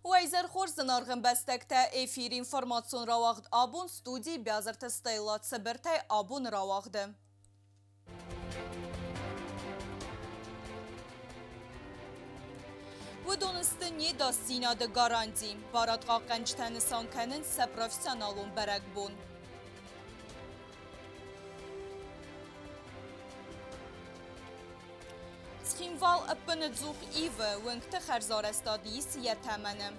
Уӕ хорз, зынаргъ ӕмбӕстӕгтӕ! Эфиры информацион рауагъд абон, студийы Биазырты Стелла. Цыбыртӕй абоны рауагъды. Уыдон сты не дасдзинады гаранти. Барадхъахъхъӕнджытӕ нысан кӕнынц сӕ профессионалон бӕрӕгбон. Цхинвал ӕппынӕдзух ивы, уынгты хӕрзарӕзтад ис йӕ тӕмӕны.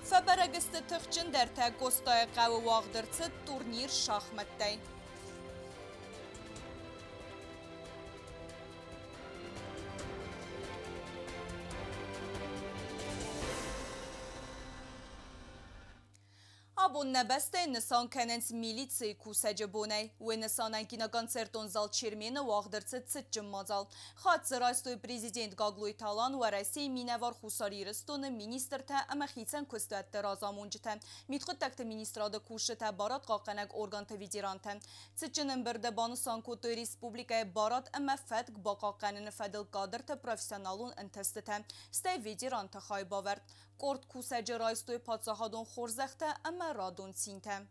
Фӕбӕрӕг сты тыхджындӕртӕ. Къостайы хъӕуы уагъд ӕрцыд турнир шахмӕттӕй. Абон нӕ бӕстӕйы нысан кӕнынц милицийы кусӕджы бонӕй. Уый нысанӕн киноконцертон зал Чермен-ы уагъд ӕрцыд цытджын мадзал. Хатт дзы райстой президент Гаглойты Алан, Уӕрӕсейы минӕвар Хуссар Ирыстоны, министртӕ ӕмӕ хицӕн куыстуӕтты разамонджытӕ, мидхъуыддӕгты министрады кусджытӕ, барадхъахъхъӕнӕг органты ветерантӕ. Цытджын ӕмбырды банысан кодтой республикӕйы барад ӕмӕ фӕтк бахъахъхъӕныны фӕдыл кадрты профессионалон ӕнтыстытӕ, стӕй ветеранты хайбавӕрд. Къорд кусӕджы райстой паддзахадон хорзӕхтӕ ӕмӕ радон цинтӕ.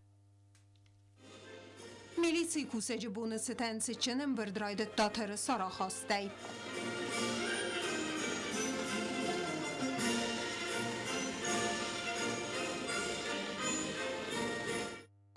Милицийы кусӕджы боны цытӕн цытджын ӕмбырд райдыдта тырыса рахастӕй.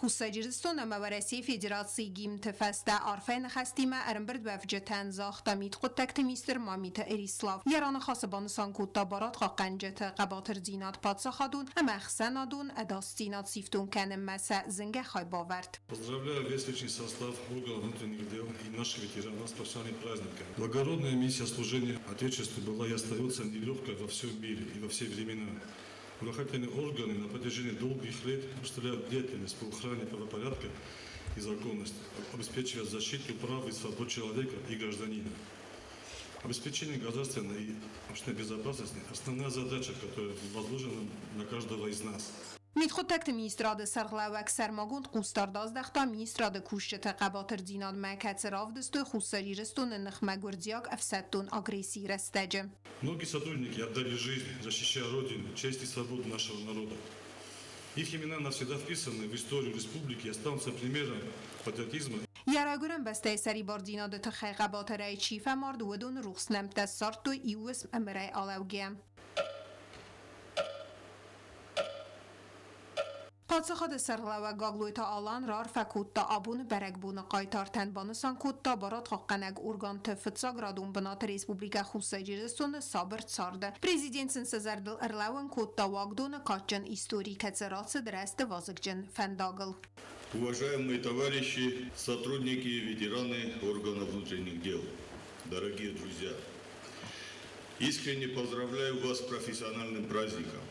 Хуссар Ирыстон ӕмӕ Уӕрӕсейы Федерацийы гимнты фӕстӕ арфӕйы ныхӕстимӕ ӕрӕмбырдуӕвджытӕн загъта мидхъуыддӕгты министр Мамиты Эрислав. Йӕ раныхасы банысан кодта барадхъахъхъӕнджыты хъӕбатырдзинад паддзахадон ӕмӕ ӕхсӕнадон ӕдасдзинад сифтонг кӕнынмӕ сӕ зынгӕ хайбавӕрд. Поздравляю весь личный состав органов внутренних дел и наших ветеранов с профессиональным праздником. Благородная миссия служения Отечеству была и остается нелегкой во всем мире и во все времена. Правоохранительные органы на протяжении долгих лет осуществляют деятельность по охране правопорядка и законности, обеспечивая защиту прав и свобод человека и гражданина. Обеспечение государственной и общественной безопасности – основная задача, которая возложена на каждого из нас. Мидхъуыддӕгты министрады сӕргълӕууӕг сӕрмагонд хъусдард аздӕхта министрады кусджыты хъӕбатырдзинадмӕ, кӕцы равдыстой Хуссар Ирыстоны ныхмӕ гуырдзиаг ӕфсӕддон агрессийы рӕстӕджы. Многие сотрудники отдали жизнь, защищая Родину, честь и свободу нашего народа. Их имена навсегда вписаны в историю республики и останутся примером патриотизма. Йӕ райгуырӕн бӕстӕйы сӕрибардзинады тыххӕй хъӕбатырӕй чи фӕмард, уыдоны рухс нӕмттӕ ссардтой иу уысм ӕмырӕй алӕугӕ. Паддзахады сӕргълӕууӕг Гаглойты Алан раарфӕ кодта абоны бӕрӕгбоны хъайтартӕн, банысан кодта барадхъахъхъӕнӕг органты фыццаградон бынаты Республикӕ Хуссар Ирыстоны сабыр царды. Президент сын сӕ зӕрдыл ӕрлӕууын кодта уагдоны кадджын истори, кӕцы рацыд рӕзты вазыгджын фӕндагыл. Уважаемые товарищи, сотрудники и ветераны органов внутренних дел, дорогие друзья! Искренне поздравляю вас с профессиональным праздником.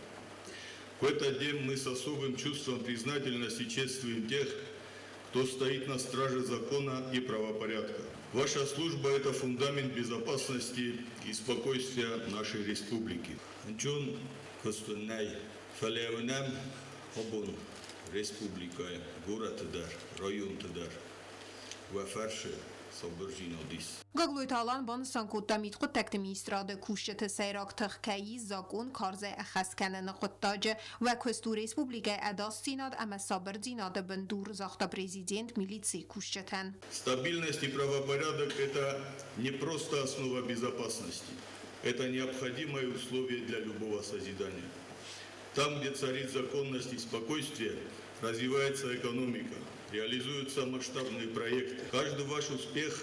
В этот день мы с особым чувством признательности чествуем тех, кто стоит на страже закона и правопорядка. Ваша служба – это фундамент безопасности и спокойствия нашей республики. Ӕнцон куыст нӕй, фӕлӕ уынӕм абон республикӕйы горӕты дӕр, районты дӕр уӕ фӕрсы сабырдзинад ис. Гаглойты Алан банысан кодта мидхъуыддӕгты министрады кусджыты сӕйраг тых кӕй ис закъон карзӕй ӕххӕст кӕныны хъуыддаджы. Уӕ куыст у республикӕйы ӕдасдзинад ӕмӕ сабырдзинады бындур, загъта президент милицийы кусджытӕн. Стабильность и правопорядок – это не просто основа безопасности, это необходимое условие для любого созидания. Там, где царит законность и спокойствие, развивается экономика, реализуются масштабные проекты. Каждый ваш успех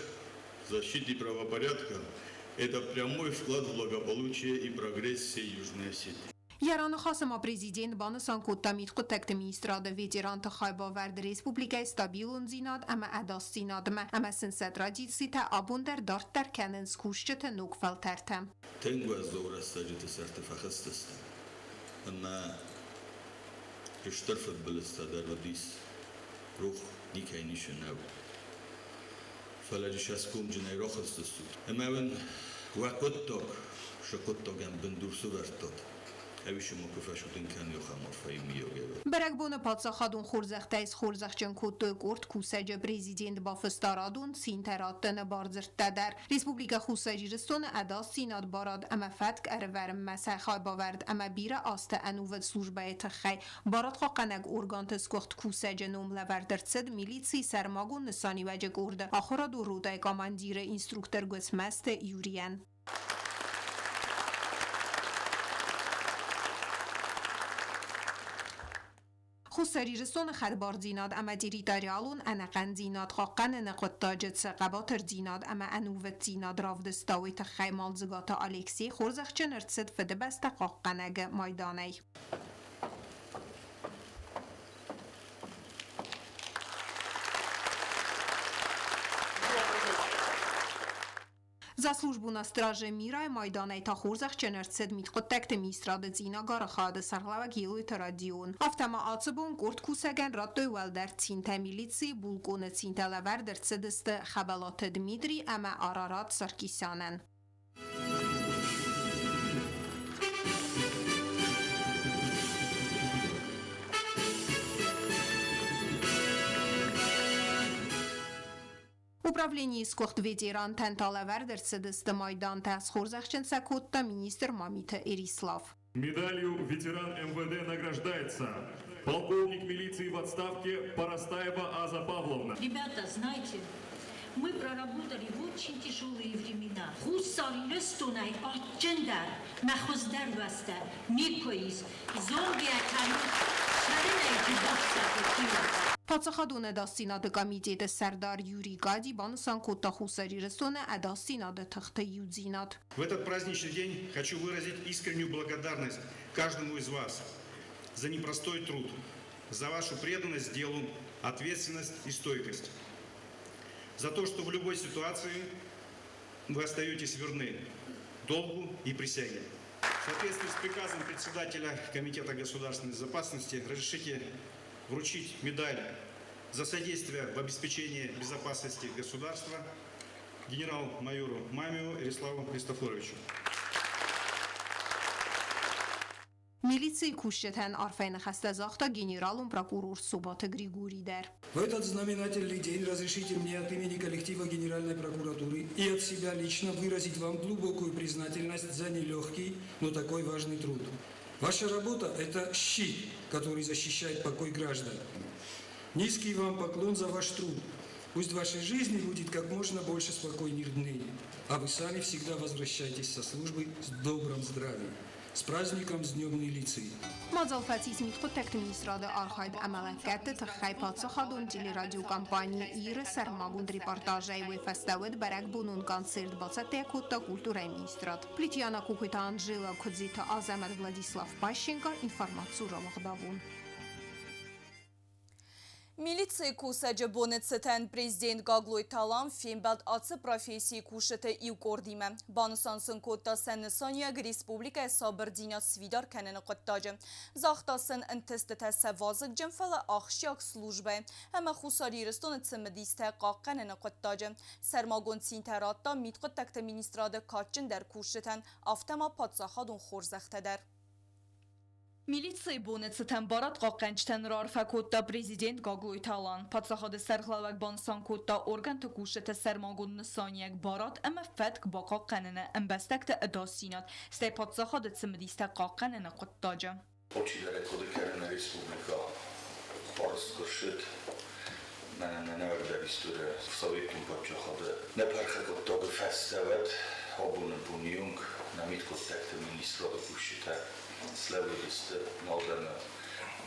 в защите правопорядка – это прямой вклад в благополучие и прогресс всей Южной Осетии. Йӕ раныхасы ма президент банысан кодта мидхъуыддӕгты министрады ветеранты хайбавӕрд республикӕйы стабилондзинад ӕмӕ ӕдасдзинадмӕ ӕмӕ сын сӕ традицитӕ абон дӕр дарддӕр кӕнынц кусджыты ног фӕлтӕртӕ. Тынг уӕззау рӕстӕджыты сӕрты фӕхызтысты ӕмӕ стыр фыдбылызтӕ дӕр уыдис, рох никӕй ницы нӕу. Фӕлӕ дысӕсгомджынӕй рахызтыстут ӕмӕ уын уӕ хъуыддаг, сӕ хъуыддагӕн бындур сывӕрдтат. Ӕви куы фӕсудын кӕны ахӕм арфӕйы миййаг. Бӕрӕгбоны паддзахадон хорзӕхтӕй схорзӕхджын кодтой къорд кусӕджы. Президент бафыста радон цинтӕ раттыны бардзырдтӕ дӕр. Республикӕ Хуссар Ирыстоны ӕдасдзинад, барад ӕмӕ фӕтк ӕрӕвӕрынмӕ сӕ хайбавӕрд ӕмӕ бирӕ азты ӕнувыд службӕйы тыххӕй барадхъахъхъӕнӕг органты сгуыхт кусӕджы ном лӕвӕрд ӕрцыд милицийы сӕрмагонд нысаниуӕджы къорды ахуырадон ротӕйы командиры инструктор Гуыцмӕзты Юрийӕн. Хуссар Ирыстоны хӕдбардзинад ӕмӕ территориалон ӕнӕхъӕндзинад хъахъхъӕныны хъуыддаджы цы хъӕбатырдзинад ӕмӕ ӕнувыддзинад равдыста, уый тыххӕй Мӕлдзыгаты Алексей хорзӕхджын ӕрцыд Фыдыбӕстӕ хъахъхъӕнӕг-ы майданӕй. За службу на страже мира майданӕй та хорзӕхджын ӕрцыд мидхъуыддӕгты министрады Цъинагары хайады сӕргълӕууӕг Елойты Родион. Афтӕ ма ацы бон къорд кусӕгӕн радтой уӕлдӕр цинтӕ. Милицийы булкъоны цинтӕ лӕвӕрд ӕрцыдысты Хӕбӕлаты Дмитрий ӕмӕ Арарат Саркисянӕн. Управленийы сгуыхт ветерантӕн та лӕвӕрд ӕрцыдысты майдантӕ, схорзӕхджын сӕ кодта министр Мамиты Эрислав. Медалью «Ветеран МВД» награждается полковник милиции в отставке Парастаева Аза Павловна. Ребята, знаете, мы проработали в очень тяжелые времена. Хуссар Ирыстонӕй адджындӕр мӕ хуыздӕр бӕстӕ никуы ис. Зонгӕ кӕнут, цӕрынӕй чи бафсӕды киуӕ. Паддзахадон ӕдасдзинады комитеты сӕрдар Юрий Гади банысан кодта Хуссар Ирыстоны ӕдасдзинады тыхты иудзинад. В этот праздничный день хочу выразить искреннюю благодарность каждому из вас за непростой труд, за вашу преданность делу, ответственность и стойкость. За то, что в любой ситуации вы остаетесь верны долгу и присяге. В соответствии с приказом председателя Комитета государственной безопасности разрешите вручить медаль за содействие в обеспечении безопасности государства генерал-майору Мамиеву Эриславу Христофоровичу. Милицийы кусджытӕн арфӕйы ныхӕстӕ загъта генералон прокурор Собаты Григорий дӕр. В этот знаменательный день разрешите мне от имени коллектива Генеральной прокуратуры и от себя лично выразить вам глубокую признательность за нелегкий, но такой важный труд. Ваша работа – это щит, который защищает покой граждан. Низкий вам поклон за ваш труд. Пусть в вашей жизни будет как можно больше спокойных дней, а вы сами всегда возвращайтесь со службы с добрым здравием. С праздником, с Днем милиции! Мадзал фӕцис мидхъуыддӕгты министрады архайд ӕмӕ лӕггӕдты тыххӕй паддзахадон телерадиокомпани Ир-ы сӕрмагонд репортажӕй. Уый фӕстӕ уыд бӕрӕгбонон концерт, бацӕттӕ кодта культурӕйы министрад. Плетьяна Кокойты Анжела, Куыдзиты Азӕмӕт, Владислав Пащенко, информаци рауагъдавон. Милицийы кусӕджы боны цытӕн президент Гаглойты Алан фембӕлд ацы профессийы кусджыты иу къордимӕ. Банысан сын кодта сӕ нысаниуӕг республикӕйы сабырдзинад сфидар кӕныны хъуыддаджы. Загъта сын ӕнтыстытӕ сӕ вазыгджын, фӕлӕ ахсджиаг службӕйы ӕмӕ Хуссар Ирыстоны цымыдистӕ хъахъхъӕныны хъуыддаджы. Сӕрмагонд цинтӕ радта мидхъуыддӕгты министрады кадджындӕр кусджытӕн, афтӕ ма паддзахадон хорзӕхтӕ дӕр. Милицийы боны цытӕн барадхъахъхъӕнджытӕн раарфӕ кодта президент Гаглойты Алан. Паддзахады сӕргълӕууӕг банысан кодта органты кусджыты сӕрмагонд нысаниуӕг барад ӕмӕ фӕтк бахъахъхъӕныны, ӕмбӕстӕгты ӕдасдзинад, стӕй паддзахады цымыдистӕ хъахъхъӕныны хъуыддаджы. Алчидӕр ӕй хъуыды кӕны, нӕ республикӕ арызт куы рцыд, мӕнӕ нӕ историйӕ Советон паддзахады нӕ пырхы хъуыддаджы фӕстӕ, уӕд абоны боны онг нӕ мидхъуыддӕгты министрады кусджытӕ слӕууыдысты адӕмы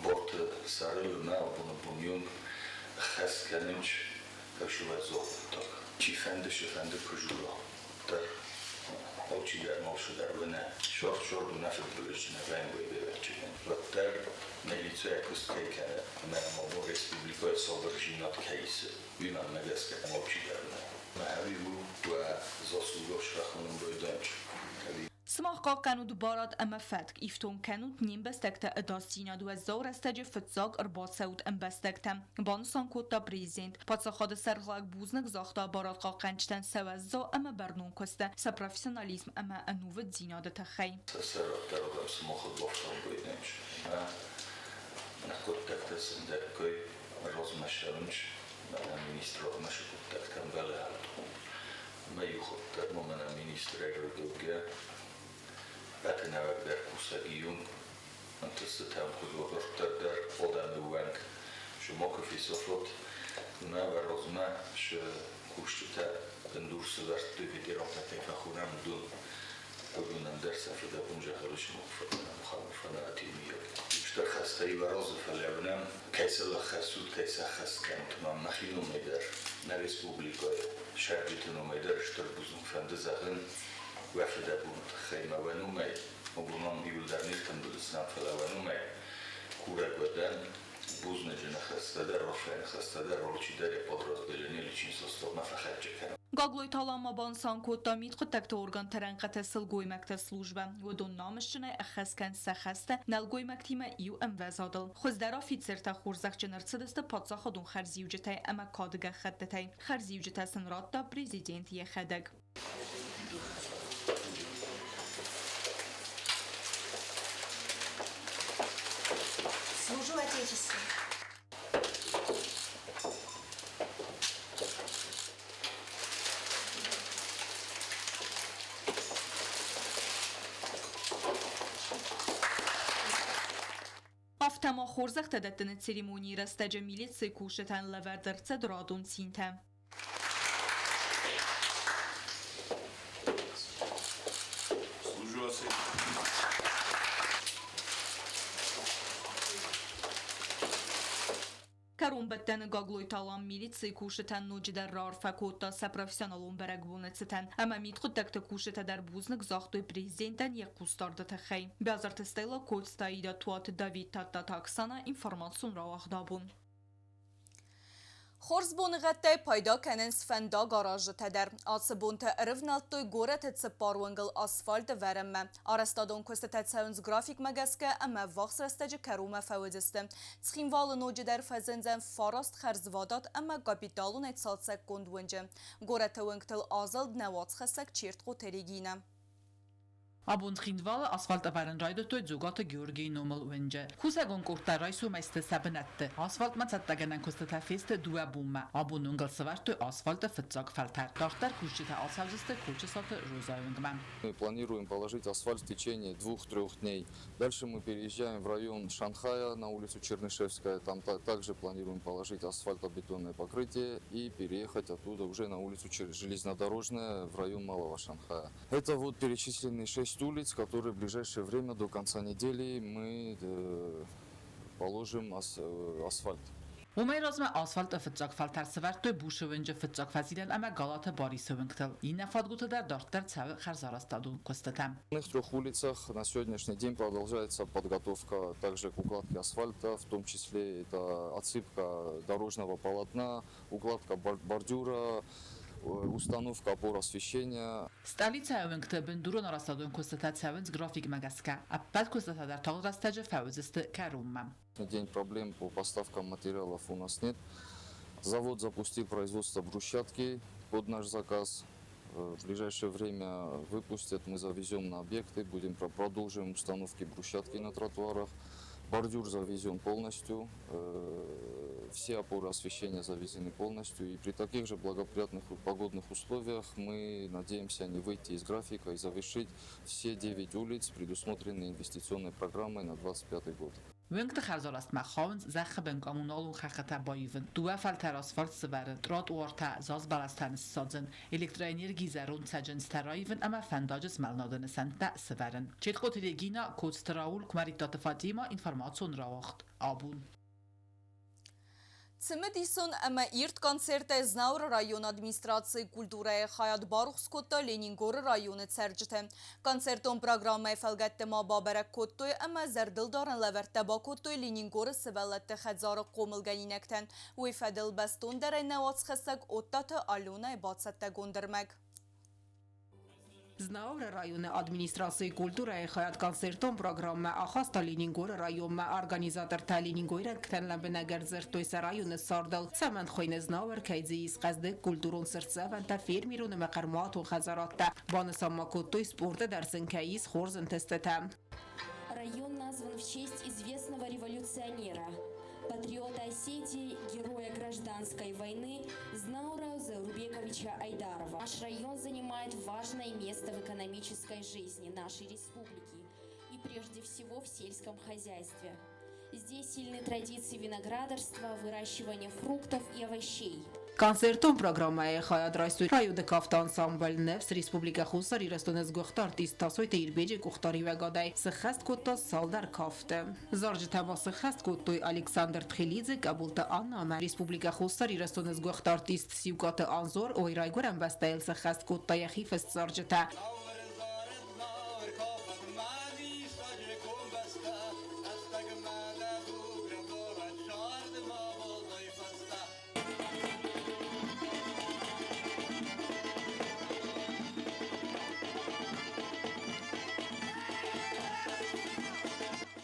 барты сӕрыл ӕмӕ абоны боны онг ӕххӕст кӕнынц фӕсивӕдзон хъуыддаг. Чифӕнды, цыфӕнды куы дзура дӕр, алчидӕр алцыдӕр уыны. Сӕрд нӕ фыдбылыз нӕ вӕййы ӕвӕццӕгӕн. Уӕддӕр милицӕ куыст кӕй кӕны ӕмӕ абон республикӕйы сабырдзинад кӕй исы, уый мӕнмӕ гӕсгӕ алчидӕр уыны. Ӕви у уӕ заслуга срахонын байдайынц? Ӕви Сымах хъахъхъӕнут барад ӕмӕ фӕтк, ифтонг кӕнут не мбӕстӕгты ӕдасдзинад, уӕззау рӕстӕджы фыццаг ӕрбацӕут ӕмбӕстӕгтӕм, банысан кодта президент. Паддзахады сӕргълӕууӕг бузныг загъта барадхъахъхъӕнджытӕн сӕ уӕззау ӕмӕ бӕрнон куысты, сӕ профессионализм ӕмӕ ӕнувыддзинады тыххӕй. Сӕ сӕрӕддӕр адӕм сымахыл бафтаугӕй нӕ хъуыддӕгтӕ сындӕггай размӕ цӕуынц, мӕнӕ министрадмӕ цы хъуыддӕгтӕм бӕлӕгъ мӕ иу хатт ма мӕнӕ министрӕй райдайгӕ ӕтӕнӕуӕгдӕр кусӕг июнг ӕнтыстытӕм куыд уӕддӕр дӕр адӕмы ууӕнк сымах фесафат, нӕ размӕ цы кусджытӕ бындур сӕвӕрдтой ветерантӕ кӕй фӕхонӕм, уыдон уыдонӕн дӕр сӕ фыдӕбон зӕгъӕлы сымах фӕнӕ Стыр хӕстӕ иу разы фӕлӕуынӕн, кӕй сыл ӕххӕссут, кӕй сӕххӕст кӕнут, ма мӕхи номӕй дӕр, нӕ республикӕйы цӕрджыты номӕй дӕр стыр бузныг фӕнды зӕгъын уӕ фыдӕбоны тыххӕй мӕ уӕ номӕй, абон иуылдӕр не ртымбыл стӕм, фӕлӕ уӕ номӕй курӕг уӕ дӕн, бузныджы ныхӕстӕ дӕр, арфӕйы ныхӕстӕ дӕр алчидӕр йӕ подразделение личный составмӕ фӕхӕццӕ кӕны. Гаглойты Алан ма банысан кодта мидхъуыддӕгты органты рӕнхъыты сылгоймӕгты службӕ. Уыдон намысджынӕй ӕххӕст кӕнынц сӕ хӕстӕ нӕлгоймӕгтимӕ иу ӕмвӕзадыл. Хуыздӕр афицертӕ хорзӕхджын ӕрцыдысты паддзахадон хӕрзиуджытӕй ӕмӕ кады гӕххӕттытӕй. Хӕрзиуджытӕ сын радта президент йӕхӕдӕг. Служу Отечеству. Афтӕ ма хорзӕхтӕ дӕттыны церемонийы рӕстӕджы милицийы кусджытӕн лӕвӕрд ӕрцыд радон цинтӕ. Служу Кӕронбӕттӕны Гаглойты Алан милицийы кусджытӕн ноджыдӕр раарфӕ кодта сӕ профессионалон бӕрӕгбоны цытӕн ӕмӕ мидхъуыддӕгты кусджытӕ дӕр бузныг загътой президентӕн йӕ хъусдарды тыххӕй. Бязырты Стелла, Коцты Аида, Туаты Давид, Тадтаты Оксана, информацион рауагъд абон. Хорз боныгъӕдтӕй пайда кӕнынц фӕндагаразджытӕ дӕр. Ацы бонты ӕрывнӕлдтой горӕты цыппар уынгыл асфальт ӕвӕрынмӕ. Арӕзтадон куыстытӕ цӕуынц графикмӕ гӕсгӕ ӕмӕ ӕввахс рӕстӕджы кӕронмӕ фӕуыдзысты. Цхинвалы ноджыдӕр фӕзындзӕн фараст хӕрзвадат ӕмӕ капиталонӕй цалцӕггонд уынджы. Горӕты уынгтыл азылд нӕ уацхӕссӕг Чертхъоты Регинӕ. Абон Цхинвалы асфальт ӕвӕрын райдыдтой Дзугаты Георгийы номыл уынджы. Кусӕгон къордтӕ райсомӕй сты сӕ бынӕтты. Асфальтмӕ цӕттӕгӕнӕн куыстытӕ фесты дыууӕ бонмӕ. Абон уынгыл сӕвӕрдтой асфальты фыццаг фӕлтӕр. Дарддӕр кусджытӕ ацӕудзысты Кочысаты Розайы уынгмӕ. Мы планируем положить асфальт в течение 2-3 дней. Дальше мы переезжаем в район Шанхая на улицу Чернышевская. Там также планируем положить асфальтобетонное покрытие и переехать оттуда уже на улицу Железнодорожная в район Малого Шанхая. Это вот перечисленные 6 улиц, которые в ближайшее время до конца недели мы положим асфальт. Уымӕй размӕ асфальты фыццаг фӕлтӕр сӕвӕрдтой Бушы уынджы фыццаг фӕзилӕн ӕмӕ Галаты Барисы уынгтыл. Иннӕ фадгуыты дӕр дарддӕр цӕуы хӕрзарӕзтадон куыстытӕ. На трех улицах на сегодняшний день продолжается подготовка также к укладке асфальта, в том числе это отсыпка дорожного полотна, укладка бордюра, установка опор освещения. Столицӕйы уынгты бындурон арӕзтадон куыстытӕ цӕуынц графикмӕ гӕсгӕ. Ӕппӕт куыстытӕ дӕр тагъд рӕстӕджы фӕуыдзысты кӕронмӕ. На день проблем по поставкам материалов у нас нет. Завод запустил производство брусчатки под наш заказ. В ближайшее время выпустят, мы завезем на объекты, будем продолжим установки брусчатки на тротуарах. Бордюр завезен полностью, все опоры освещения завезены полностью. И при таких же благоприятных погодных условиях мы надеемся не выйти из графика и завершить все 9 улиц, предусмотренные инвестиционной программой на 2025 год. Уынгты хӕрзарӕзтмӕ хауынц зӕххы бын коммуналон хӕххытӕ баивын, дыууӕ фӕлтӕр асфальт сӕвӕрын, тротуартӕ, зазбӕлӕстӕ ныссадзын, электроэнергийы зӕронд цӕджындзтӕ раивын ӕмӕ фӕндаджы змӕлынады нысӕнттӕ сӕвӕрын. Четкъоты Регина, Коцты Рауль, Куымӕридтаты Фатима, информацион рауагъд. Абон. Цымыдисон ӕмӕ ирд концертӕй Знауыры районы администрацийы культурӕйы хайад барухс кодта Ленингоры районы цӕрджыты. Концертон программӕйы фӕлгӕтты ма бабӕрӕг кодтой ӕмӕ зӕрдылдарӕн лӕвӕрттӕ бакодтой Ленингоры сывӕллӕтты хӕдзары хъомылгӕнинӕгтӕн. Уый фӕдыл бӕстондӕрӕй нӕ уацхӕссӕг Оттаты Аленайы бацӕттӕгонд ӕрмӕг. Знауыры районы администрацийы культурӕйы хайад концертон программӕ ахаста Ленингоры районмӕ. Организатортӕ ленингойрӕгтӕн лӕмбынӕг ӕрдзырдтой сӕ районы цардыл, цӕмӕн хуыйны Знауыр, кӕй дзы ис хъӕздыг культурон цыртдзӕвӕнтӕ, фермерон ӕмӕ хъӕрмуатон хӕдзарадтӕ. Банысан ма кодтой, спорты дӕр сын кӕй ис хорз ӕнтыстытӕ. Район назван в честь известного революционера, патриота Осетии, героя гражданской войны Знаура Заурбековича Айдарова. Наш район занимает важное место в экономической жизни нашей республики и прежде всего в сельском хозяйстве. Здесь сильны традиции виноградарства, выращивания фруктов и овощей. Концертон программӕйы хайад райстой районы кафты ансамбль Ныфс, Республикӕ Хуссар Ирыстоны сгуыхт артист Тасойты Ирбеджы къухдариуӕгадӕй сыххӕст кодта цалдӕр кафты. Зарджытӕ ма сыххӕст кодтой Александр Тхелидзе, Къӕбулты Анна ӕмӕ Республикӕ Хуссар Ирыстоны сгуыхт артист Сиукъаты Анзор ой райгуырӕн бӕстӕйыл сыххӕст кодта йӕхи фыст зарджытӕ.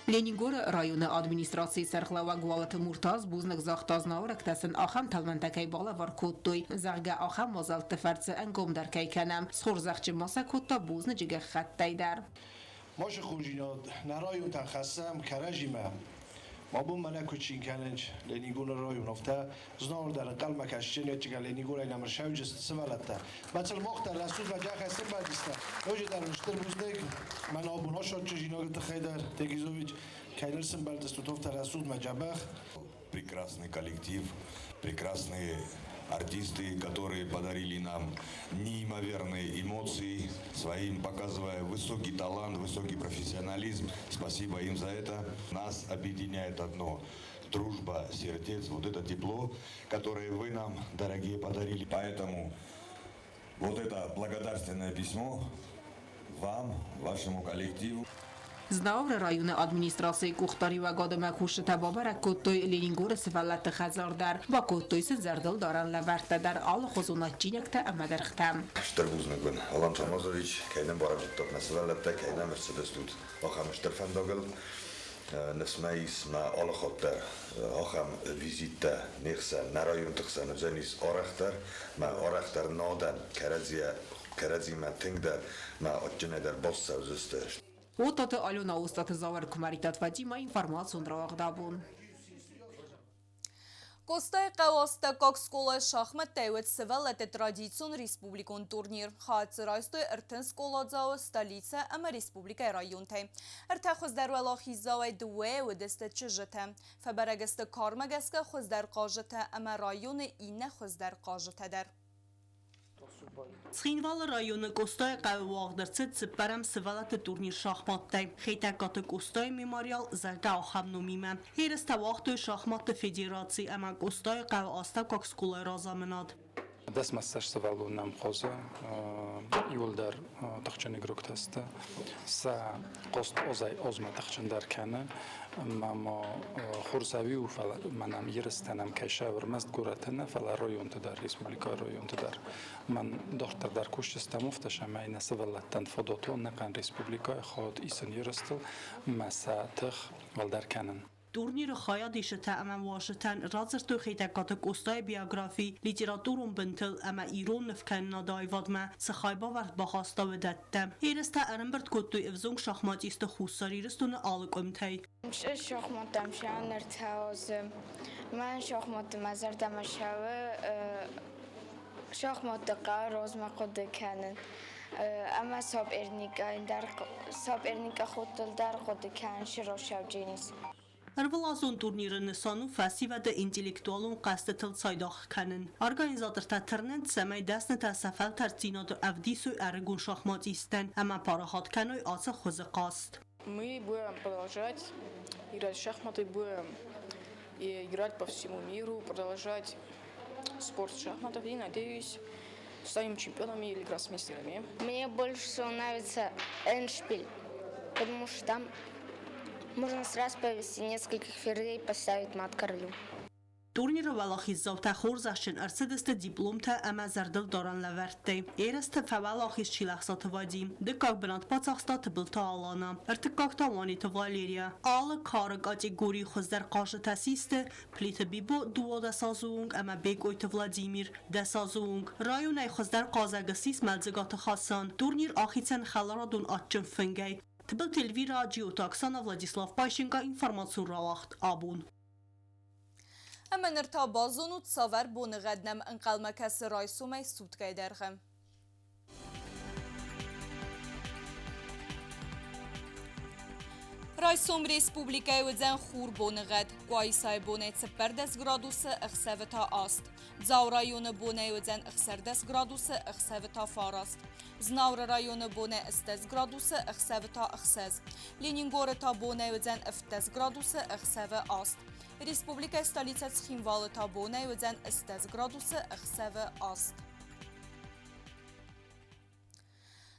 Ленингоры районы администрацийы сӕргълӕууӕг Уалыты Муртаз бузныг загъта знауырӕгтӕ сын ахӕм тӕлмӕнтӕ кӕй балӕвар кодтой, зӕгъгӕ, ахӕм мадзӕлтты фӕрцы ӕнгомдӕр кӕй кӕнӕм. Схорзӕхджын ма сӕ кодта бузныджы гӕххӕттӕй дӕр. Машы хорздзинад нӕ районтӕн хӕссӕм кӕрӕдзимӕ. Ма бон мӕнӕ куыд цин кӕнынц Ленингоры район, афтӕ Знауыр дӕр ӕнхъӕлмӕ кӕсджын ӕцӕгӕй Ленингорӕй нӕм ӕрсӕуджысты сывӕллӕттӕ. Мӕ мах дӕр рӕсугъд джахӕй сымбӕлдысты. Ноджыдӕр стыр бузныг мӕн абон асадчы тыххӕй дӕр, Тегизович, кӕй ныр сымбӕлдыстут, афтӕ рӕсугъдмӕ джабӕх. Прекрасный коллектив, прекрасные артисты, которые подарили нам неимоверные эмоции, своим показывая высокий талант, высокий профессионализм. Спасибо им за это. Нас объединяет одно – дружба сердец, вот это тепло, которое вы нам, дорогие, подарили. Поэтому вот это благодарственное письмо вам, вашему коллективу. Знауыры районы администрацийы къухдариуӕгадимӕ кусджытӕ бабӕрӕг кодтой Ленингоры сывӕллӕтты хӕдзар дӕр. Бакодтой сын зӕрдылдарӕн лӕвӕрттӕ дӕр алыхуызон адджинӕгтӕ ӕмӕ дыргътӕ. Стыр бузныг уын, Алан Тамазович, кӕй нӕм барӕвдыдтат нӕ сывӕллӕттӕ, кӕй нӕм ӕрцыдыстут ахӕм стыр фӕндагыл. Ныфс мӕ ис, мӕ алы хатт дӕр ахӕм визиттӕ не хсӕн, нӕ районты хсӕн уыдзӕнис арӕхдӕр, мӕ арӕхдӕр надӕн кӕрӕдзийӕ кӕрӕдзимӕ тынгдӕр мӕ адджынӕй дӕр бацӕудзысты. Отаты Алена, Остаты Зауыр, Куымӕридтаты Фатимӕ, информацион рауагъд абон. Къостайыхъӕуы астӕуккаг скъолайы шахмӕттӕй уыд сывӕллӕтты традицион республикон турнир. Хайад дзы райстой 30 скъоладзауы столицӕ ӕмӕ республикӕйы районтӕй. Ӕртӕ хуыздӕр уӕлахиздзауӕй дыууӕйы уыдысты чызджытӕ. Фӕбӕрӕг сты кармӕ гӕсгӕ хуыздӕр хъазджытӕ ӕмӕ районы иннӕ хуыздӕр хъазджытӕ дӕр. Цхинвалы районы Къостайыхъӕуы уагъд ӕрцыд цыппӕрӕм сывӕллӕтты турнир шахматтӕй. Хетӕгкаты Къостайы мемориал зӕгъгӕ ахӕм номимӕ. Ерыстӕ уагътой шахматты федераци ӕмӕ Къостайыхъӕуы астӕуккаг скъолайы разамынад. 10 сывӕллон нӕм хъазы, иууылдӕр тыхджын игроктӕ сты. Сӕ хъазт азӕй азмӕ тыхджындӕр кӕны. Ӕмӕ ма хорз ӕви у, фӕлӕ мӕнӕ ерыстӕ нӕм кӕй сӕвӕрмӕст горӕты нӕ, фӕлӕ районты дӕр, республикӕйы районты дӕр. Мӕн дарддӕр дӕр кусджыстӕм афтӕ, цӕмӕй нӕ сывӕллӕттӕн фадат уа ӕнӕхъӕн республикӕйы хайад исын ерыстыл ӕмӕ сӕ тых уӕлдӕр кӕнын. Турниры хайадисджытӕ ӕмӕ уазджытӕн радзырдтой Хетӕгкаты Къостайы биографи, литературон бынтыл ӕмӕ ирон нывкӕнынады аивадмӕ цы хайбавӕрд бахаста, уыдӕттӕ. Ерыстӕ ӕрӕмбырд кодтой ӕвзонг шахматисты Хуссар Ирыстоны алы къуымтӕй. Шахматтӕм сӕ ӕртӕ азы. Мӕн шахматты мӕ зӕрдӕмӕ цӕуы шахматты хъӕр размӕ хъуыды кӕнын ӕмӕ соперникы худтыл дӕр хъуыды кӕнын сыросӕвджынис. Ӕрвылазон турниры нысан у фӕсивӕды интеллектуалон хъӕзтытыл цайдагъ кӕнын. Организатортӕ тырнынц, цӕмӕй дӕснытӕ сӕ фӕлтӕрддзинады ӕвдисой ӕрыгон шахматисттӕн ӕмӕ парахат кӕной ацы хуызы хъазт. Мы будем продолжать играть в шахматы, будем играть по всему миру, продолжать спорт шахматов и, надеюсь, станем чемпионами или гроссмейстерами. Мне больше всего нравится эндшпиль, потому что там можно сразу повести нескольких ферзей и поставить мат королю. Турниры уӕлахиздзаутӕ хорзӕхджын ӕрцыдысты дипломтӕ ӕмӕ зӕрдылдарӕн лӕвӕрттӕй. Ерысты фӕуӕлахиз Чилӕхсаты Вадим. Дыккаг бынат бацахста Тыбылты Алана. Ӕртыккаг та Уаниты Валерия. Алы кары категорийы хуыздӕр хъазджытӕ систы Плиты Бибо 12 азы онг ӕмӕ Бекъойты Владимир 10 азы онг. Районӕй хуыздӕр хъазӕг ссис Мӕлдзыгаты Хасан. Турнир ахицӕн хӕларадон адджын фынгӕй. Тыбылты Эльвира, Джиоты Оксана, Владислав Пащенко, информацион рауагъд «Абон». Ӕмӕ ныр та базонут, цавӕр боныгъӕд нӕм ӕнхъӕлмӕ кӕсы райсомӕй суткӕйы дӕргъы. Райсом республикӕйы уыдзӕн хур боныгъӕд. Къуайсайы бонӕй 14 градусы, ӕхсӕвы та 8. Дзауы районы бонӕй уыдзӕн 16 градусы, ӕхсӕвы та 9. Знауыры районы бонӕй 8 градусы, ӕхсӕвы та 6. Ленингоры та бонӕй уыдзӕн 17 градусы, ӕхсӕвы 8. Республикӕйы столицӕ Цхинвалы та бонӕй уыдзӕн 8 градусы, ӕхсӕвы 8.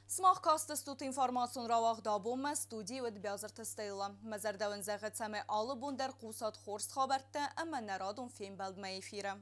Сымах кастыстут информацион рауагъд абонмӕ, студийы уыд Биазырты Стелла. Мӕ зӕрдӕ уын зӕгъы, цӕмӕй алы бон дӕр хъусат хорз хабӕрттӕ ӕмӕ нӕ радон фембӕлдмӕ эфиры.